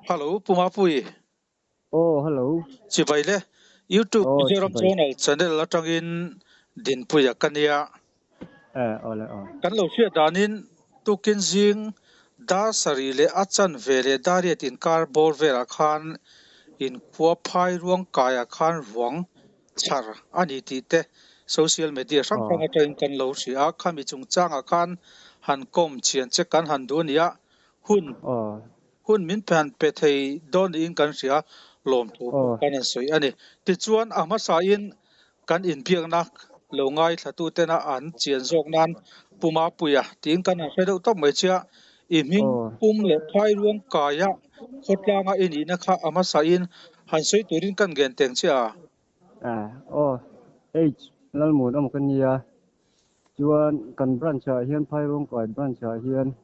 Hello Pu Mapui. Aw hello. Chibai le. YouTube Aw Mizoram chibai. Channel channel atangin Dinpuia ka nia. Eh awle aw. Kan lo hriat danin tukin zing dar sarih leh a chan ve leh dariat inkar bawr velah khan inkhua phai ruang kaiah khan ruang chhar a ni tih te social media hrang hrang atangin kan lo hria a, khami chungchangah khan han kawm chian che kan han duh a ni a, hun hun min han pe thei dawn niin kan hria, lawmthu pawh kan han sawi a ni. Tichuan a hmasain kan inbiakna lo ngaithlatutena an chian zawk nan Pu Mapuia tiin kan han hre deuh tawp mai che a, i hming pum leh phai ruang kaia khawtlanga i nihna kha a hmasain han sawi turin kan ngen teng che a. Aw, H Lalmun awm ka nia, chuan kan branch ah hian Phairuangkai branch ah hian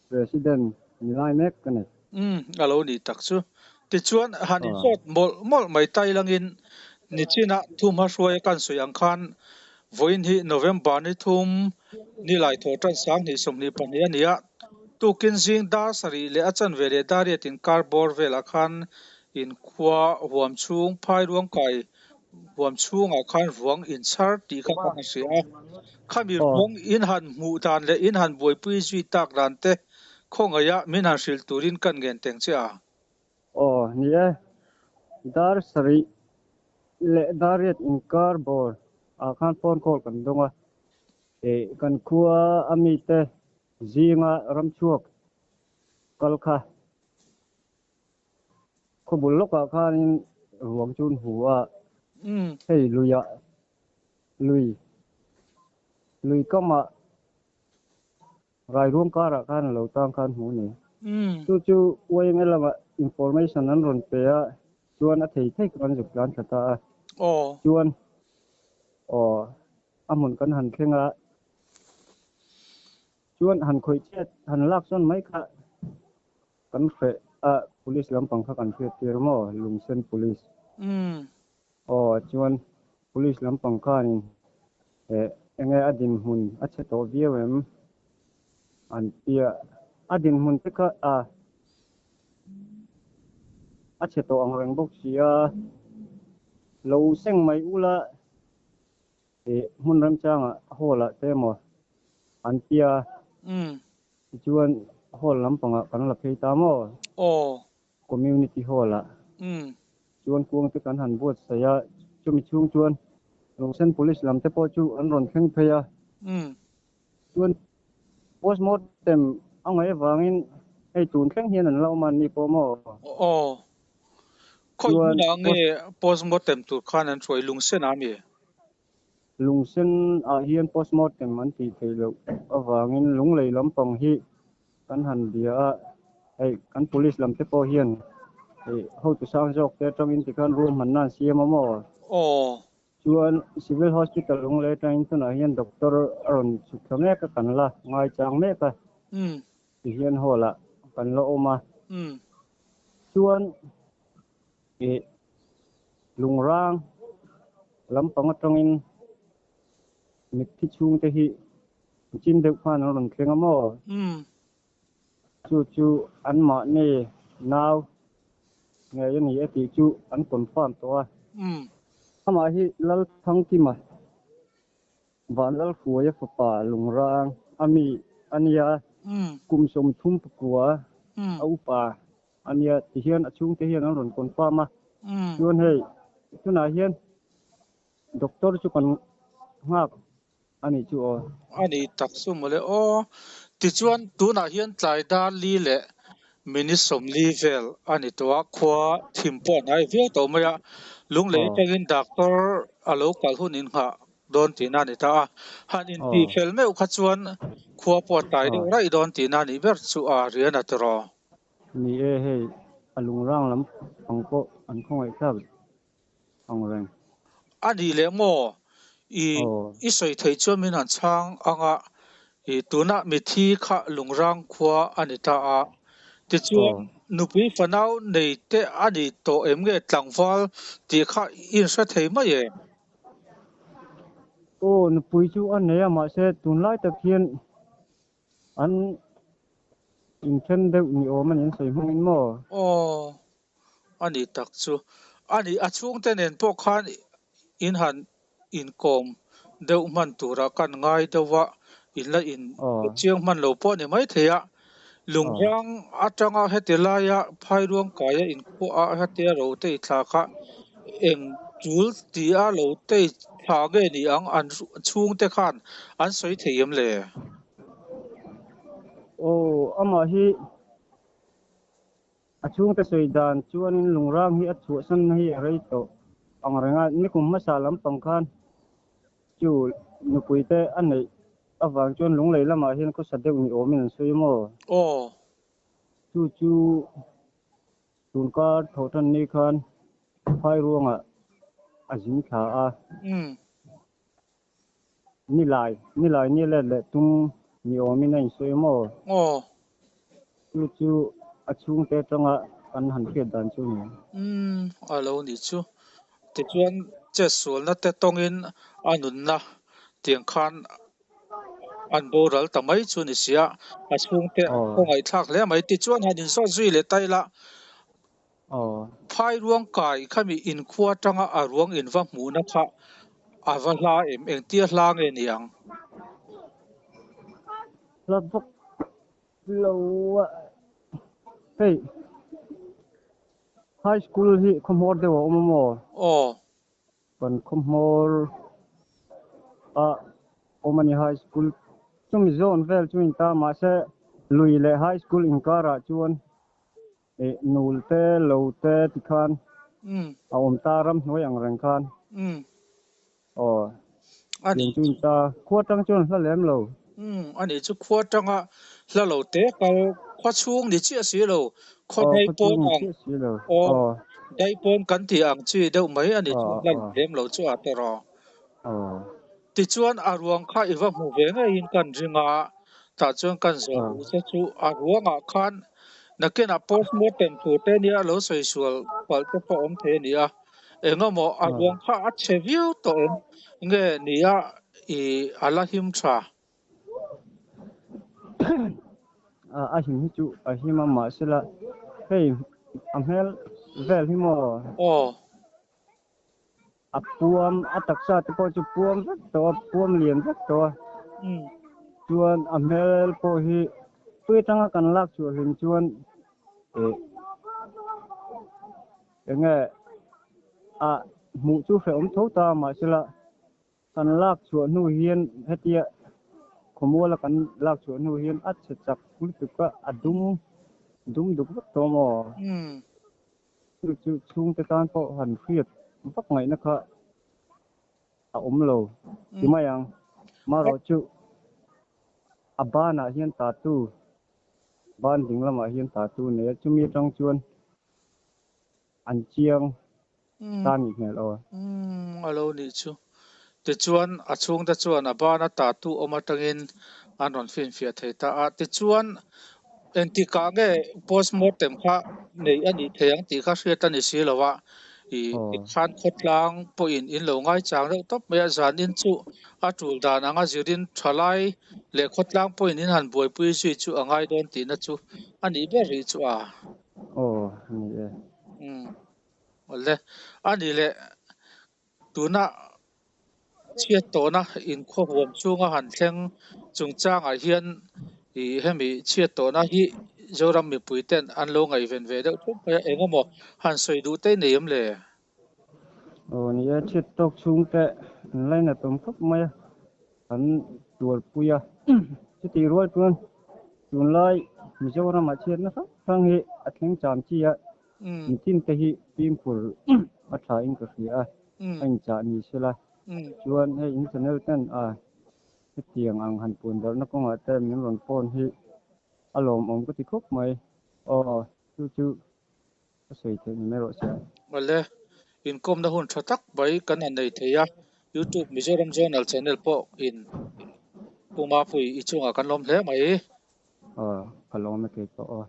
President ni lai mek ka nei. Umm, a lo ni tak chu. Tichuan, han inzawt mawlh mawlh mai tai langin nichinah thu hmahruaia kan sawi ang khan vawiin hi November ni thum ni lai thaw tan 2022 a ni a, tukin zing dar sarih leh a chanve leh dar riat inkar bawr velah khan inkhua huam chhung phai ruangkai huam chhungah khan ruang inchhar tih kha kan hria a. Khami ruang in han hmuh dan leh in han buaipui zui tak dan te khawngaih a min han hrilh turin kan ngen teng che a. Aw, ni e. Dar sarih leh dar riat inkar bawr ah khan phone call kan dawng a. Kan khua a mite zinga ramchhuak kal kha Khawbul lawkah khanin ruang chu an hu a, hei luiah lui lui kamah Rairuang karah khan a lo tang khan hmu a ni. Chu chu YMA lamah information an rawn pe a, chuan a thei thei kan zuk tlan thla ta a. Chuan aw a hmun kan han thleng a, chuan han khawih chiat han lak sawn mai kha Kan hreh a police lampang kha kan hriat tir maw Lungsen police. Aw chuan police lampang khanin eh enge a dinhmun a chhe tawh viau em an tia a dinhmun te kha a a chhe tawh ang reng bawk si a lo seng mai ula eh hmun remchangah hall ah te emaw an tia. Tichuan hall lampangah kan la phei ta maw? Aw. Community hall ah. Chuan kuang te kan han buatsaih a, chumi chhung chuan Lungsen Police lam te pawh chu an rawn thleng phei a. Chuan postmortem a ngaih avangin hei tun thleng hian an la awm a ni pawh maw? Aw. Khawi hmunah nge postmortem tur khan an hruai Lungsen ah mi? Lungsen ah hian postmortem an tih theih loh avangin Lunglei lampang hi kan han bia a, hei kan police lam te pawh hian hei hotu sang zawk te atangin tikhan ruahmanna an siam a maw? Aw. Chuan Civil Hospital Lunglei atangin tunah hian doctor a rawn chhuk thla mek a, kan la ngaichang mek a, tihian hall ah kan la awm a. Chuan Ih lungrang lampang atangin mitthi chhungte hi chin deuh khan an rawn thleng a maw? Chu chu anmahni nau ngei a ni e tih chu an confirm tawh a. Amah hi Lalthangkima Vanlalhruaia fapa lungrang a mi a nia, kum 34 a upa A nia, tihian a chhungte hian an rawn confirm a, chuan hei tunah hian doctor chu kan nghak a nih chu aw. A ni tak chu mawle aw. Tichuan tunah hian tlai dar li leh minute 40 vel a ni tawh a, khua thim pawh a hnai viau tawh mai a, Lunglei atangin doctor a lo kal hun innghah dawn tihna a ni ta a, han intihfel meuh kha chuan khua pawh a tlai deuh raih dawn tihna a nih ber chu a rian a tiraw. Ni e, hei a lungrang lam pang pawh an khawngaih thlak ang reng. A nih leh maw? I i sawi theih chuan min han chhang ang a, i tunah mithi kha lungrang khua a ni ta a, tichuan nupui fanau nei te a ni tawh em nge tlangval tih kha i inhre thei mai em? Aw, nupui chu a nei a, mahse tunlai tak hian an Inthen deuh ni awm a ni an sawi hmangin maw? Aw, a ni tak chu. A ni, a chhungte nen pawh khan in han inkawm deuh hman turah kan ngai deuh a, in la in chiang hman lo pawh a ni maithei a. Lungrang atanga heti laia phairuang kaia inkhuah a hetia ro te i thla kha eng tul tia lo te i thla nge ni ang an chhungte khan an sawi thei em le? Aw, amah hi a chhungte sawi dan chuanin lungrang hi a chhuahsanna hi a rei tawh ang reng a, nikum hmasa lampang khan chu nupuite a neih avang chuan lunglei lamah hian khawsa deuh ni awmin an sawi maw? Aw. Chu chu tunkar thawhtan ni khan Phairuangah a zin thla a. Nilai, nilai ni let leh tum ni awmin a insawi maw? Aw. Chu chu a chhungte atanga kan han hriat dan chu a ni. Umm, a lo ni chu. Tichuan, chetsualna te tawngin a nunna tiang khan an boral ta mai chu ni sia, a chhungte an khawngaihthlak hle mai. Tichuan, han inzawt zui leh ta ila, Phai ruang kai khami inkhua atanga a ruang in va hmuhna kha a va hla em? Engtia hla nge ni ang? Hla vak lo a, hei High School hi khawhmawr deuh a awm a maw? Aw. Kan khawhmawr a awm a ni High School chumi zawn vel chu in ta mahse lui leh High School inkarah chuan Ih nul te lo te ti khan a awm ta ramhnuai ang reng khan. Aw tiang chu in ta khua tang chuan hla lem lo. A nih chu khua tanga hla lo te kal khua chhung ni chiah si lo khaw dai pawn ang aw dai pawn kan tih ang chi deuh mai a nih chu hla lem lo chu a tawrh. Tichuan a ruang kha i va hmu ve ngeiin kan ring a, tah chuan kan zawh duh che chu a ruangah khan nakinah postmortem tur te nia lo sawi sual palh te pawh awm thei a ni a, engemaw a ruang kha a chhe viau tawh em nge nia i a la him tha? A him hi chu a him a mahsela hei a hmel vel hi maw? Aw. A puam, a taksa te pawh chu puam vek tawh a, puam lian vek tawh a. Chuan a hmel pawh hi tui atanga kan lak chhuah hlim chuan eh eng nge a hmuh chu hrehawm tho ta mahsela kan lak chhuah hnu hian hetia khawmuala kan lak chhuah hnu hian a chhe chak lutuk a, a dum dum duk vek tawh maw? Chu chu chhungte tan pawh han hriat vak ngaihna kha a awm lo ti mai ang. Marawh chu a banah hian tatu, ban ding lamah hian tatu nei a, chumi atang chuan an chiang ta nih hmel aw. Umm a lo nih chu. Tichuan a chhungte chuan a bana tatu awm atangin an rawn finfiah thei ta a. Tichuan engtikah nge postmortem kha neih a nih thei ang tih kha hriat a ni si lo a. Ih tikhan khawtlang pawhin in lo ngaichang deuh tawp mai a, zanin chu a tul dan anga zirin thalai leh khawtlang pawhin in han buaipui zui chu a ngai dawn tihna chu a nih ber rih chu a. Aw a ni e. Umm awle a ni leh tuna chhiat tawhna inkhua huam chhunga han thleng chungchangah hian ih hemi chhiat tawhna hi Zoram mipui ten an lo ngaihven ve deuh thup mai a, eng emaw han sawi duh te nei em le? Aw ni e, chhiat tawk chhungte an lainat awm khawp mai a, an tuarpui a. Chutih rual chuan tunlai Mizoramah chhiatna hrang hrang hi a thleng cham chi a, Mitin te hi fimkhur a tha in ka hria a, a inchah ni sela chuan hei in channel ten a hetiang ang han pun darhna kawngah te min rawn phone hi a lawmawm ka ti khawp mai. Aw chu chu ka sawi theih ni mai rawh se. Awle, inkawmna hun tha tak mai kan han nei thei a, YouTube Mizoram Journal channel pawh in Pu Mapui i chungah kan lawm hle mai. Aw, ka lawm e kei pawh aw.